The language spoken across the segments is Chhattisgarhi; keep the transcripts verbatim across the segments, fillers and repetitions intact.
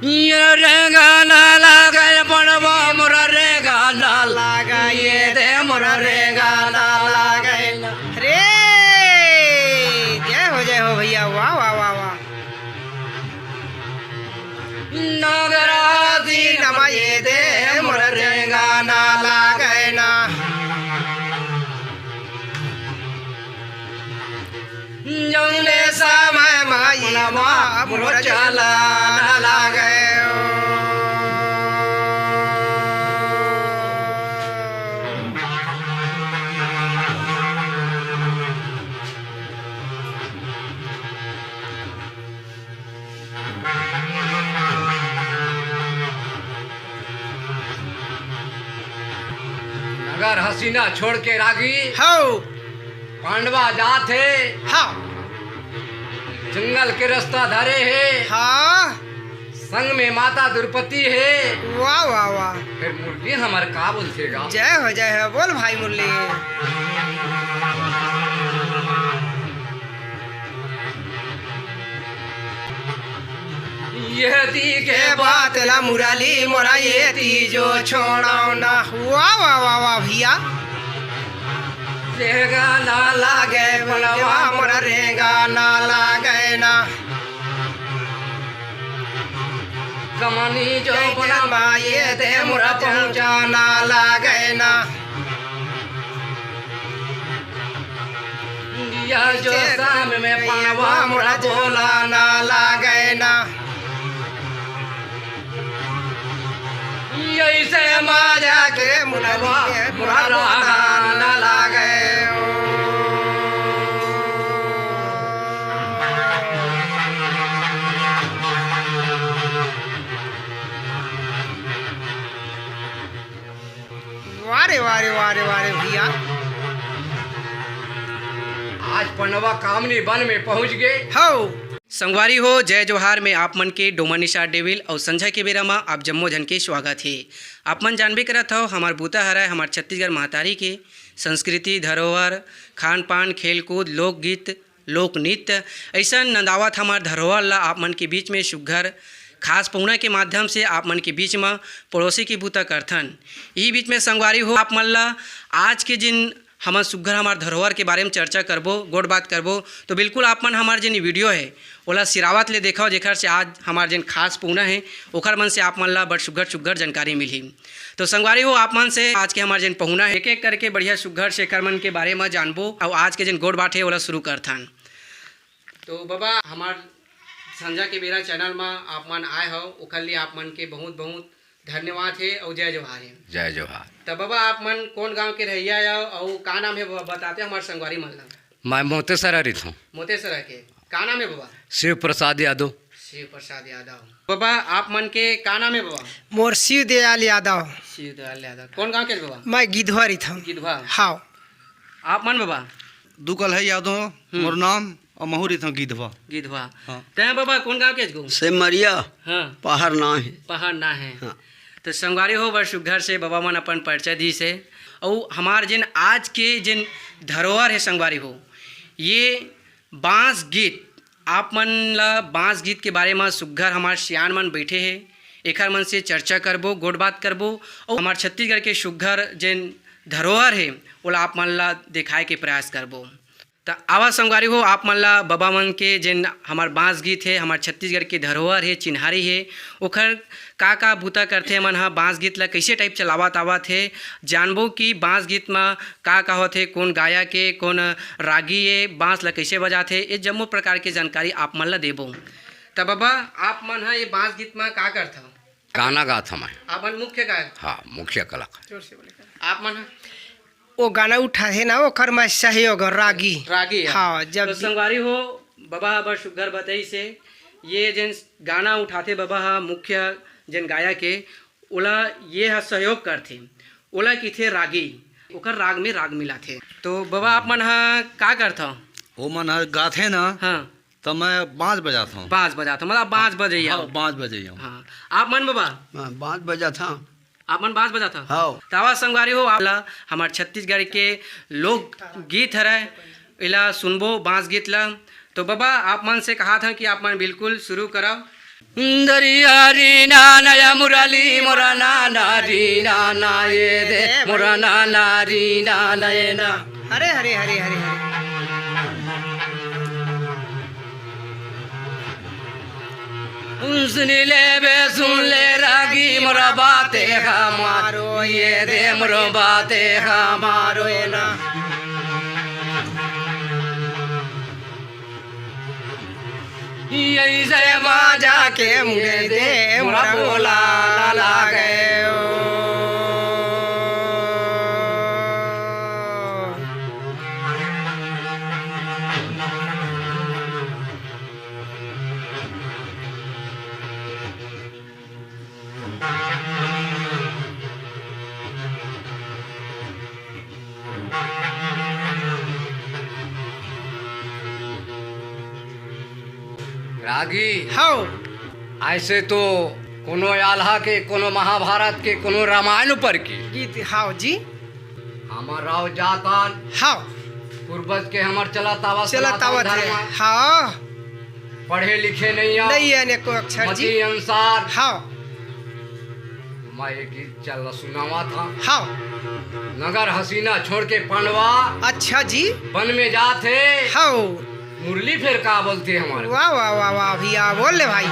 ये रे गाना लागे पड़वा मोरा रे गाना लागे, ये दे मोरा रे गाना लागे। रे, जय हो, जय हो भैया, वाह, वाह, वाह, वाह। नगरासी नमा ये दे मोरा रे गाना लागे ना। जौने समय माई मा मोर चलन लागे। नगर हसीना छोड़ के रागी हौ। पांडवा जात हे। हाँ। जंगल के रास्ता धरे हे। हाँ। संग में माता द्रौपदी हे। वाह, वाह, वाह। फिर मुरली हमर का बोलथे गा? जय हो, जय हो। बोल भाई मुरली। ये दी के बात ला मुरली मोरा ये दी जो छोड़ो ना। वाह, वाह, वाह, वाह भैया। रेंगा ना लागे बनवा मोरा रेंगा ना लागे ना। कमनी जो बनवा ये दे मोरा पहुँचा ना लागे ना। दिया जो शाम में पावा मोरा बोला ना लागे ना। ऐसे माजा के मुनवा मोरा बोला ना लागे। वाह रे, वाह रे, वाह रे, वाह रे भैया। आज पनवा कामनी बन में पहुंच गए। हौ। संगवारी हो, जय जोहार में आप मन के डोमन निषाद डेविल अउ संझा के बेरा म आप जम्मो झन के स्वागत हे। आप मन जानबे करत हव, हमर बूता हरय हमर छत्तीसगढ़ महतारी के संस्कृति, धरोहर, खान पान, खेलकूद, लोकगीत, लोक नृत्य, अइसन नंदावत हमर धरोहर ला आप मन के बीच में सुग्घर खास पहुना के माध्यम से आप मन के बीच म परोसे के बूता करथन। इही बीच में संगवारी हो, आप मन ला आज के जिन हमन सुग्घर हमर धरोहर के बारे में चर्चा करबो, गोठ बात करबो, तो बिल्कुल आप मन हमर जिन video हे, ओला सिरावत ले देखव, जेखर से आज हमर जिन खास पहुना हे, ओखर मन से आप मन ला बड़ सुग्घर सुग्घर जानकारी मिलही। तो संगवारी हो, आप मन से आज के हमर जिन पहुना हे, एक-एक करके बढ़िया सुग्घर से एकर मन के बारे म जानबो, अउ आज के जिन गोठ बात हे, ओला शुरू करथन। तो बबा, हमर संझा के बेरा channel म आप मन आए हव, ओखर लिए आप मन के बहुत-बहुत धन्यवाद हे अउ जय जोहार हे। जय जोहार। त बबा, आप मन कोन गांव के रहइया हव अउ का नाम हे, ब-, बताते हमर संगवारी मन ला। मैं मोतेसरा रहिथों। मोतेसरा के। का नाम हे बबा? शिव प्रसाद यादव। शिव प्रसाद यादव। बबा, आप मन के का नाम हे बबा? मोर शिव दयाल यादव। शिव दयाल यादव। कोन गांव के बबा? मैं गिधवा रहिथों। गिधवा। हाव। आप मन बबा? दुकल हे यादव, हम्म। मोर नाम, अउ महूँ रहिथों गिधवा। गिधवा। हाँ। तैं बबा कोन गांव के हस गो? सेमरिया, हाँ। पहाड़ ना हे। पहाड़ ना हे। हाँ। तो संगवारी हो, बड़ सुग्घर से बबा मन अपन परिचय दिस हे। अउ हमार जिन आज के जिन धरोहर हे संगवारी हो, ये बांस गीत, आप मन ला बांस गीत के बारे म सुग्घर हमार सियान मन बइठे हे, एखर मन से चर्चा करबो, गोठ बात करबो, अउ हमार छत्तीसगढ़ के सुग्घर जेन धरोहर हे, ओला आप मन ला देखाए के प्रयास करबो। त आवा संगवारी हो, आप मन ला बबा मन के जेन हमर बांस गीत हे, हमर छत्तीसगढ़ के धरोहर हे, चिन्हारी हे, ओखर का-का बूता करथे, एमन ह बांस गीत ला कइसे type चलावत आवत हे, जानबो कि बांस गीत म का-का होथे, कोन गायक हे, कोन रागी हे, बांस ला कइसे बजाथे, ये जम्मो प्रकार के जानकारी आप मन ला देबो। त बबा, आप मन ह ये बांस गीत म का करथव? गाना गाथों मैं। आप मन मुख्य गायक? हाँ, मुख्य कलाकार। जोर से बोले। आप मन ह? वो गाना उठाथे ना, ओकर मैं सहयोग रागी। रागी हे। हाँ, जब तो भी संगवारी हो, बबा ह बड़ सुग्घर बतइस हे, ये जेन गाना उठाथे बबा ह, मुख्य जेन गायक हे, ओला ये ह सहयोग करथे, ओला कहिथे रागी, ओकर राग में राग मिलाथे। तो बबा, आप मन ह का करथव? वो मन ह गाथे ना, हाँ। त मैं बांस बजाथों। बांस बजाथव, मतलब बांस बजइया। हाँ, बांस बजइया। हाँ। आप मन बबा? मैं बांस बजाथों। आप मन बांस बजाथव? हाँ। त आवा संगवारी हो, आप ला हमर छत्तीसगढ़ के लोक गीत हरय, एला सुनबो बांस गीत ला। तो बबा, आप मन से कहाथों कि आप मन बिल्कुल शुरू करव। दरिया री ना नया मुरली मोरा ना ना री ना ना ये दे मोरा ना ना री ना नये ना। हरे हरे हरे हरे हरे। सुन ले बे सुन ले रागी मोरा बाते हमारो ये दे मोरो बाते हमारो ना। ऐसे बाजा के मुड़े दे मोरा बोला लागे ओ। रागी। हव। ऐसे तो कोनो आल्हा के, कोनो महाभारत के, कोनो रामायण ऊपर के गीत। हव जी। हमर राव जातन। हव। पूर्वज के हमर चलत आवत चलत सनातन आवत हे। धर्म। हव। पढ़े लिखे नहीं आ। नहीं है ने को अक्षर जी। मती अनुसार। हव। मैं एक गीत चल सुनावत हँव। हव। नगर हसीना छोड़ के पांडवा अच्छा जी। वन में जात हे। हव। मुरली फेर का बोलथे हमर। वाह, वाह, वाह, वाह, भैया, बोल ले भाई।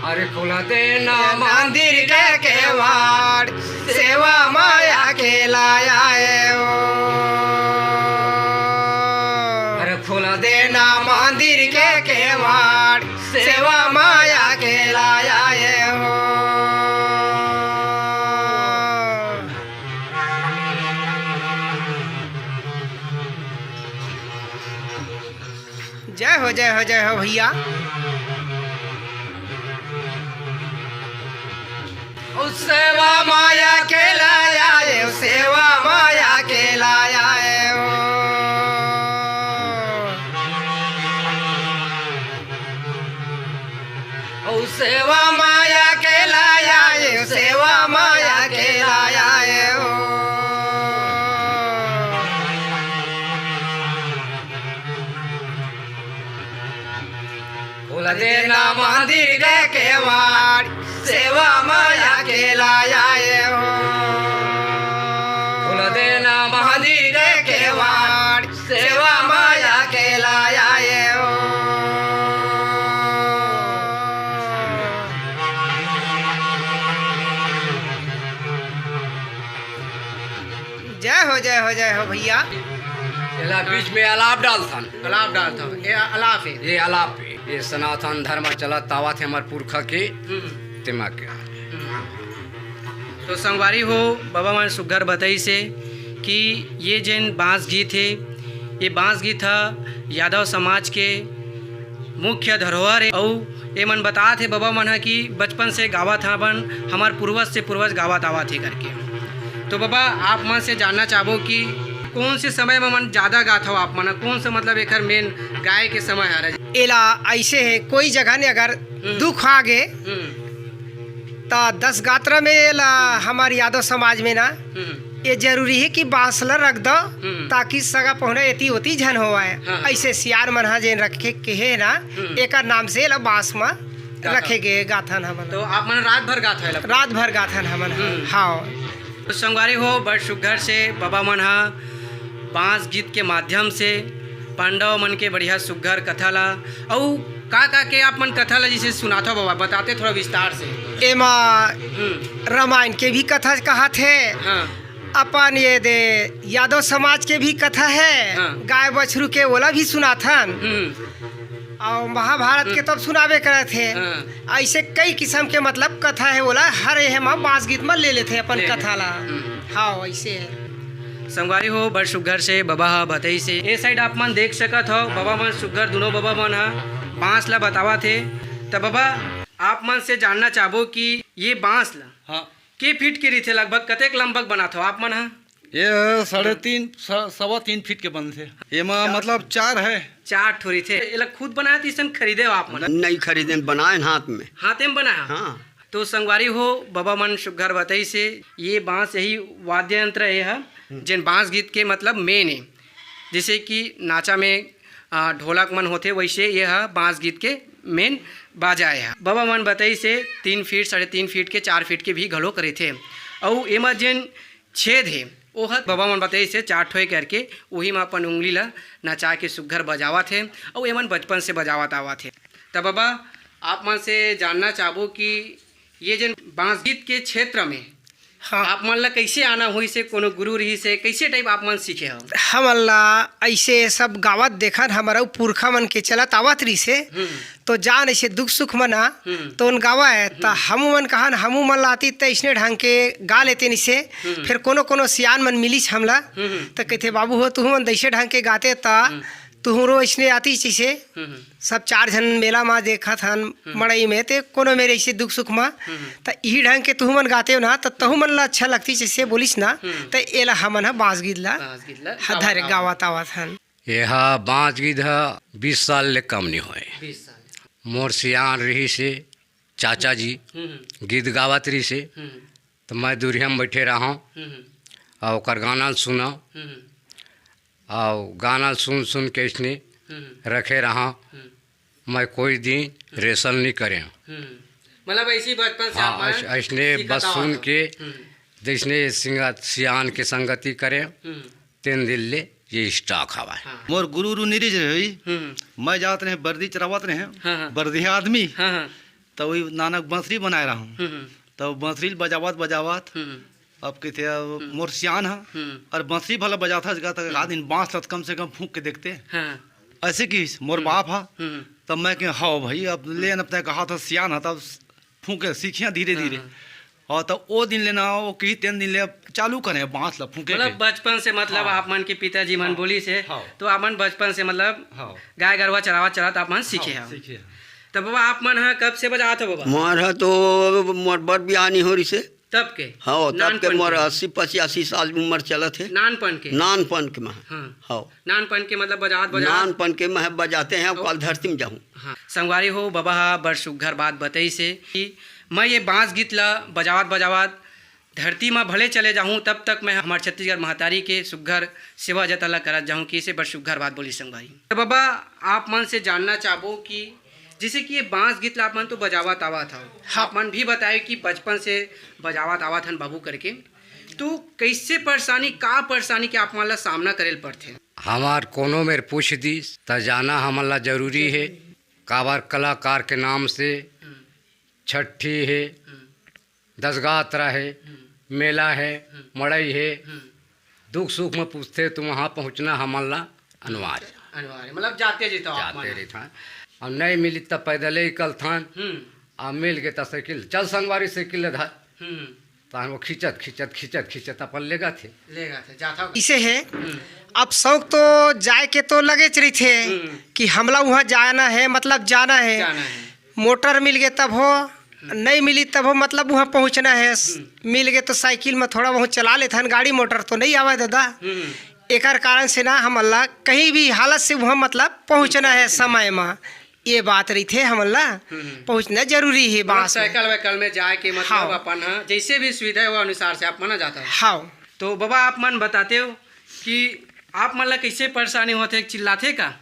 अरे खोल देना मंदिर के केवाड़, सेवा माया के लाया ए ओ। अरे खोल देना मंदिर के केवाड़, सेवा माया के लाया ए ओ। जय हो, जय हो, जय हो भैया। ओ सेवा माया के लाया ए, ओ सेवा माया के लाया ए ओ। ओ सेवा माया के लाया ए, ओ सेवा माया के लाया ए ओ। खोल देना मंदिर के केवाड़, सेवा माया के लाया ए ओ। खोल देना मंदिर के केवाड़, सेवा माया के लाया ए ओ। जय हो, जय हो, जय हो भैया। एला बीच में अलाप डालथन। अलाप डालथन। ये अलाप हे। ये अलाप हे। ये सनातन धर्म चलत आवत हे हमर पुरखा के। हम्म। तेमा के। हम्म। तो संगवारी हो, बाबा मन सुग्घर बताइस हे कि ये जेन बांस गीत हे, ये बांस गीत ह यादव समाज के मुख्य धरोहर हे। अउ एमन बतात हे बाबा मन ह कि बचपन से गावत हवन, हमर पूर्वज से पूर्वज गावत आवत हे करके। तो बाबा, आप मन से जानना चाहबो कि कौन से समय में मन ज्यादा गात हव आप मन ह? कौन सा मतलब एकर मेन गाय के समय हरे? एला ऐसे हे, कोई जगह ने अगर हम्म। दुख आ गे, हम्म। त दस गात्रा में एला हमर यादव समाज में ना, हम्म। ये जरूरी हे कि बांस ल रख दो, हम्म। ताकि सगा पहुना एती ओती झन होवय। हाँ, हाँ। ऐसे सियार मन ह जेन रखे के हे ना, हम्म। एकर नाम से एला बांस म रखे गे गाथन हमन। तो आप मन रात भर गात हव एला? रात भर गाथन हमन ह। हम्म। हाँ। तो संगवारी हो, बड़ सुग्घर से बाबा मन ह बांस गीत के माध्यम से पांडव मन के बढ़िया सुग्घर कथा ला, अउ का का के आप मन कथा ला जैसे सुनाथव बाबा, बताते थोड़ा विस्तार से। एमा हम्म। रामायण के भी कथा कहाथे। हाँ। अपन ये दे यादव समाज के भी कथा हे, हाँ। गाय बछरू के, ओला भी सुनाथन। हम्म। अउ महाभारत के हम्म। तब सुनाबे करत हे। हाँ। ऐसे कई किसम के मतलब कथा हे, ओला हर एहे मा बांस गीत मा ले लेथे अपन ले कथा ला। हम्म। हाँ, ऐसे हे। संगवारी हो, बड़ सुग्घर से बाबा ह बताइस हे। ए side आप मन देख सकत हव, बाबा मन सुग्घर, दुनों बाबा मन ह बांस ला बतावत हे। त बाबा, आप मन से जानना चाहबो कि ये बांस ला हाँ। के फीट के रहिथे, लगभग कतेक लंबक बनाथव आप मन ह? ये साढ़े तीन, स-, सवा तीन फीट के बनथे। एमा चार। मतलब चार हे। चार ठो रहिथे। एला खुद बनाए त इसन खरीदे हो आप मन? नहीं खरीदे, बनाए हाथ में। हाथे में बनाए? हाँ। तो संगवारी हो, बाबा मन सुग्घर बताइस हे, ये बांस यही वाद्य यंत्र हे ह, हम्म। जेन बांस गीत के मतलब main हे। जैसे कि नाचा में आ, ढोलक मन होथे, वैसे ये ह बांस गीत के मेन बाजा ए ह। बाबा मन बताइस हे तीन फीट, साढ़े तीन फीट के, चार फीट के भी घलो रहिथे। अउ एमा जेन छेद हे, ओह बाबा मन बताइस हे चार ठो ए करके, उही म अपन उंगली ल नचा के सुग्घर बजावत हे, अउ एमन बचपन से बजावत आवत हे। त बाबा, आप मन से जानना चाहबो कि ये जेन बांस गीत के क्षेत्र में हाँ। आप मन ला कैसे आना होइस हे, कोनो गुरु रहिस हे, कैसे टाइप आप मन सीखे हो? हमन ला ऐसे सब गावत देखन, हमर अउ पुरखा मन के चलत आवत रहिस हे, हम्म। तो जान ऐसे दुख सुख मना, हम्म। तो उन गावा है, त हम्म। हमू मन कहन, हमू मन ला आती, त इसने ढंग के गा लेते निसे, हम्म। फिर कोनो कोनो सियान मन मिलिस हमला, हम्म। त कहते, "बाबू हो, तुहू मन दैसे ढंग के गाते, त हम्म। तुहरो इसने आती जैसे।" हम्म, हम्म। सब चार झन मेला म देखत हन हम्म। मड़ई में, ते कोनो मेरे ऐसे दुख सुख म, हम्म, हम्म। त इही ढंग के तुहू मन गाते हो ना, त तहू मन ला अच्छा लगती, जैसे बोलिस ना, हम्म। त एला हमन ह बांस गीत ला बांस गीत ला ह-, धर गावत गावत आवत हन। ये ह बांस गीत ह बीस साल ले कम नहीं होए। बीस साल। मोर सियान रहिस हे, चाचा जी हम्म, हम्म। गीत गावत रहिस हे, हम्म। त मैं दुरिहा म बैठे रहंव, हम्म, हम्म। अउ ओकर गाना ल सुनंव। हम्म, हम्म। अउ गाना सुन सुन के इसने हम्म। रखे रहा। हम्म। मैं कोई दिन हम्म। रेसल नहीं करे। हम्म। मतलब ऐसी बचपन से हाँ, आप ऐस-, ऐसने सीखत बस आवत सुन हो। के हम्म। जैसने सिंगा-, सियान के संगति करे, हम्म। तेन दिन ले ये स्टॉक हवा है। हाँ। मोर गुरु उरु निरिज रहे होई। हम्म। मैं जात रहे, बर्दी चरावत रहे, हाँ, हाँ। बर्दी आदमी। हाँ, हाँ। त वही नानक बंसरी बनाए रहा हूँ। हम्म, हम्म। त बंसरी ल बजावत, बजावत, हम्म। अब कहिथे, अब हम्म। मोर सियान ह, हम्म। अउ बंसरी भला बजात हस, गा त हम्म। आदिन बांस ल त कम से कम फूंक के देखते। हाँ। ऐसे किहिस मोर हम्म। बाप ह। हम्म। तब मैं कहें, "हव भई, अब ले न, अब तैं कहा था सियान ह, तब फूंके सीखिया धीरे हाँ, धीरे।" हाँ। अउ त ओ दिन ले ना, ओ किहिस तेन दिन ले अब चालू करे बांस ल फूंके मतलब के। बचपन से, मतलब हाँ। आप मन के पिताजी मन हाँ। बोलिस हे, हाँ। त आप मन बचपन से मतलब हाँ। गाय गरवा चरावत चरावत आप मन सीखे हाँ, हव। सीखे हव। त बाबा, आप मन ह कब से बजात हो बाबा? मोर ह तो मोर बर बियाह नहीं हो रहिस हे। तब के? हाँ, तब के नानपन मोर के? अस्सी पचासी साल उम्र चलत हे। नानपन के? नानपन के मैं। हाँ। हाँ। नानपन के मतलब बजात, बजात? नानपन के मैं बजाते हैं, अउ काल धरती में जाहूँ। हाँ। संगवारी हो, बाबा ह बड़ सुग्घर बात बताइस हे कि मैं ये बांस गीत ला बजावत, बजावत धरती म भले चले जाहूँ, तब तक मैं हमर छत्तीसगढ़ महतारी के सुग्घर सेवा जतन ला करत जाहूँ, कइसे बड़ सुग्घर बात बोलिस संगवारी। त बाबा, आप मन से जानना चाहबो कि जैसे कि ये बांस गीत ला आप मन तो बजावत आवत हव, हाँ। आप मन भी बताए कि बचपन से बजावत आवत हन बाबू करके, तो कैसे परेशानी, का परेशानी के आप मन ला सामना करे ल पड़थे? हमार कोनो मेर पूछ दिस, त जाना हमन ला जरूरी हे, काबर कलाकार के नाम से हम्म। छट्ठी हे, हम्म। दसगात्रा हे, हम्म। मेला हे, हम्म। मड़ई हे, हम्म। दुख सुख में पूछथे, तो वहाँ पहुँचना हमन ला अनिवार्य। अनिवार्य, मतलब जाते जी तो आप जाते मन। रहिथन। अब नहीं मिली त पैदल ही निकलथन। हम्म। अब मिल गे त साइकिल, चल संगवारी साइकिल ले धर। हम्म। तहन वो खींचत, खींचत, खींचत, खींचत अपन लेगथे। लेगथे, जाथव। इसे हे, हम्म। अब शौक तो जाए के तो लगेच रहिथे हम्म। कि हमला उहाँ जाना हे, मतलब जाना हे। जाना हे। मोटर मिल गे तभो, हम्म। नहीं मिली तभो, मतलब उहाँ पहुँचना हे। हम्म। मिल गे तो साइकिल में थोड़ा बहुत चला लेथन, गाड़ी मोटर तो नहीं आवे दादा। हम्म। एकर कारण से ना हमन ला कहीं भी हालत से उहाँ मतलब पहुँचना हे समय में। ये बात रहिथे हमन ला हम्म। पहुँचना जरूरी हे मतलब बांस में। साइकिल वाइकिल में जाए के मतलब हाँ। अपन ह, जैसे भी सुविधा हे वो अनुसार से आप मन जाता है। हाँ। तो बाबा आप मन बताते हो कि आप मन ला कैसे परेशानी होथे, चिल्लाथे का?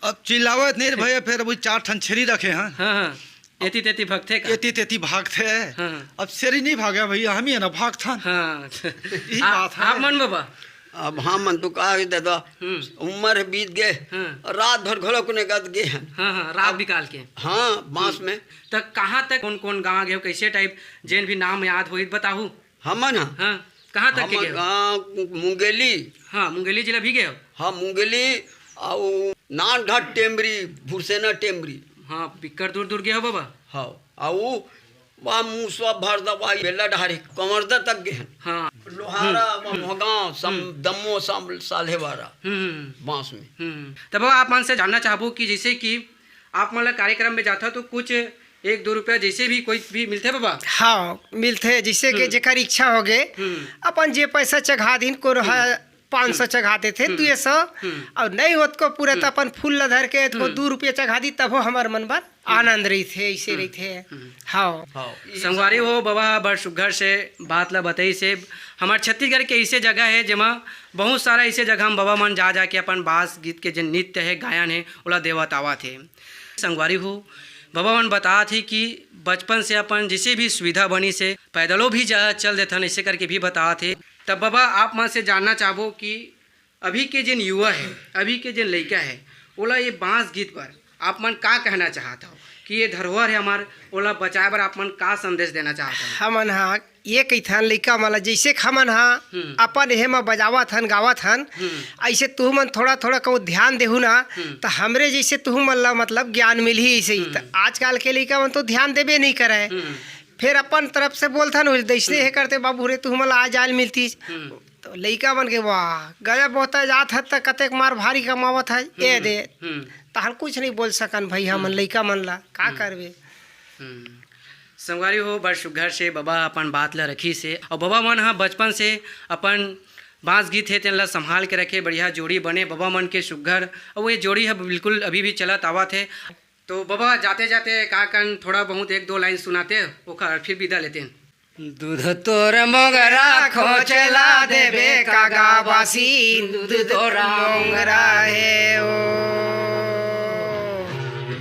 अब चिल्लावत नहीं रे भैया, फिर अभी चार ठन छेरी रखे हैं। हाँ, हाँ। एती तेती भगथे का? एती तेती भागथे। हाँ, हाँ। अब छेरी नहीं भागे भैया, हम ही है ना भागथन। हाँ। यही आ-, बात है। आप मन बाबा? अब हम मन तो का हे दादा, हम्म। उम्र बीत गे, हाँ। रात भर घलो कोने गत गे हन। हाँ, हाँ, रात अब बिकाल के। हाँ, बांस हम्म। में। त कहाँ तक, कौन कौन गाँव गे हो, कैसे टाइप, जेन भी नाम याद होई बताहू। हमन ह? हाँ, कहाँ तक के हमन, गे हो? आ, मुंगेली। हाँ, मुंगेली जिला भी गे हो? हाँ, मुंगेली, अउ नानघाट टेमरी, भुरसेना टेमरी। हाँ, बिक्कट दूर दूर गे हो बाबा। हाँ, अउ वहाँ मूसवा भर दवाई बेला डहारे कमरदा तक गे हन। हाँ। लोहारा, हम्म। मोहगांव, सम-, हम्म। दम्मो, सम-, साल्हेवारा, हम्म। बांस में। हम्म। तब आप मन से जानना चाहबो कि जैसे कि आप मन ला कार्यक्रम में जाथा तो कुछ एक दो रुपया जैसे भी कोई भी मिलथे बाबा? हाँ, मिलथे, जैसे कि हम्म। जेकर इच्छा हो गे, हम्म। अपन जे पैसा चघा दिन, कोनो ह हम्म। पाँच सौ चघा देथे, हम्म। दुए सौ, हम्म। अउ नहीं होत को पूरा त हम्म। अपन फूल ला धर के एतको हम्म। दू रुपया चघा दी, तभो हमर मन बर हम्म। आनंद रहिथे, अइसे हम्म। रहिथे। हम्म। हाँ। हाँ। संगवारी हो, बाबा ह बड़ सुग्घर से बात ला बताइस हे। हमर छत्तीसगढ़ के अइसे जगह हे, जेमा बहुत सारा अइसे जगह म बाबा मन जा जा के अपन बांस गीत के जे नृत्य हे, गायन हे, ओला देवत आवत हे। संगवारी हो, बाबा मन बतात हे कि बचपन से अपन जइसे भी सुविधा बनिस हे, पैदलो भी जा, चल देथन, अइसे करके भी बतात हे। तब बाबा, आप मन से जानना चाहबो कि अभी के जेन युवा हे, अभी के जेन लइका हे, ओला ये बांस गीत बर आप मन का कहना चाहत हव कि ये धरोहर हे हमर, ओला बचाए बर आप मन का संदेश देना चाहत हव? हमन ह ये कहिथन लइका मन ला, जइसे कि हमन ह हम्म। अपन एहे म बजावत हन, गावत हन, हम्म। अइसे तुहू मन थोड़ा-थोड़ा कहूँ ध्यान देहू ना, हम्म। त हमरे जइसे तुहू मन ला मतलब ज्ञान मिलही अइसे ही। त हम्म। आजकल के लइका मन तो ध्यान देबे नइ करय। हम्म। फेर अपन तरफ से बोलथन, "ओ, दइसने हम्म। हे करते बाबू रे, तुहू मन ला आ जाए ल मिलतिस।" हम्म। तो लइका मन के, "वाह, गजब होता जात ह, त कतेक मार भारी कमावत ह, ए हम्म। दे।" हम्म। तहन कुछ नइ बोल सकन भई हमन हम्म। लइका मन ला, का हम्म। करबे? हम्म। संगवारी हो, बड़ सुग्घर से बबा अपन बात ल रखिस हे, अउ बबा मन ह बचपन से अपन बांस गीत हे, तेन ल संभाल के रखे, बढ़िया जोड़ी बने बबा मन के सुग्घर, अउ ये जोड़ी ह बिल्कुल अभी भी चलत आवत हे। तो बबा, जाते-जाते का कन थोड़ा बहुत एक दो लाइन सुनाते, ओकर फिर विदा लेते हैं। दूध तोर मोंगरा खोचला देबे कागा बासी, दूध तोर मोंगरा हे ओ।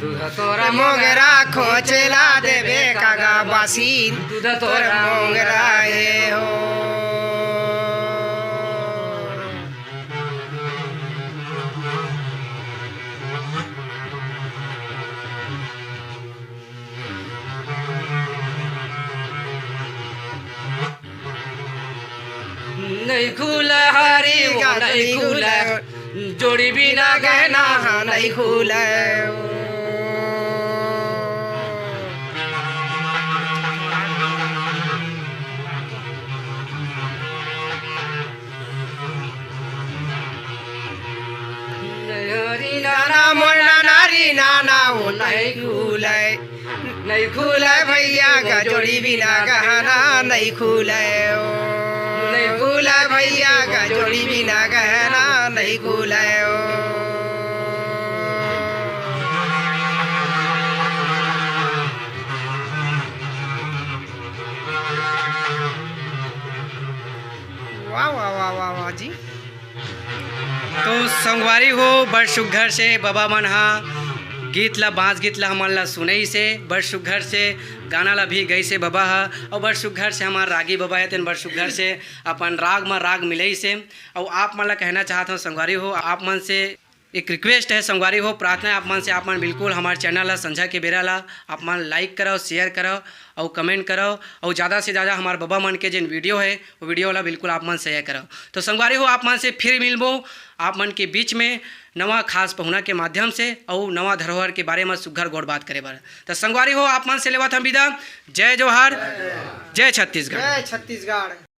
दूध तोर मोंगरा खोचला देबे कागा बासी, दूध तोर मोंगरा हे ओ। नहीं खुले हरी वो, नहीं खुले। जोड़ी बिना गहना नहीं खुले। हरी नाना मोर नाना री नाना ओ नहीं खुले। नहीं खुले भैया का जोड़ी बिना गहना नहीं खुले ओ। नहीं खुले भैया का जोड़ी बिना गहना नहीं खुले ओ। वाह, वाह, वाह, वाह, वाह जी। तो संगवारी हो, बड़ सुग्घर से बबा मन ह गीत ला, बांस गीत ला हमन ला सुनइस हे, बड़ सुग्घर से गाना ला भी गइस हे बबा ह, अउ बड़ सुग्घर से हमर रागी बबा हे, तेन बड़ सुग्घर से अपन राग म राग मिलइस हे। अउ आप मन ला कहना चाहत हव संगवारी हो, आप मन से एक request हे संगवारी हो, प्रार्थना हे आप मन से, आप मन बिल्कुल हमर channel ला संझा के बेरा ला आप मन like करव, share करव अउ comment करव, अउ ज़्यादा से ज़्यादा हमर बबा मन के जेन video हे, वो video ला बिल्कुल आप मन share करव। तो संगवारी हो, आप मन से फिर मिलबो आप मन के बीच में नवा खास पहुना के माध्यम से अउ नवा धरोहर के बारे में सुग्घर गोठ बात करे बर। तो संगवारी हो, आप मन से लेवत हन विदा। जय जोहार, जय छत्तीसगढ़। जय छत्तीसगढ़।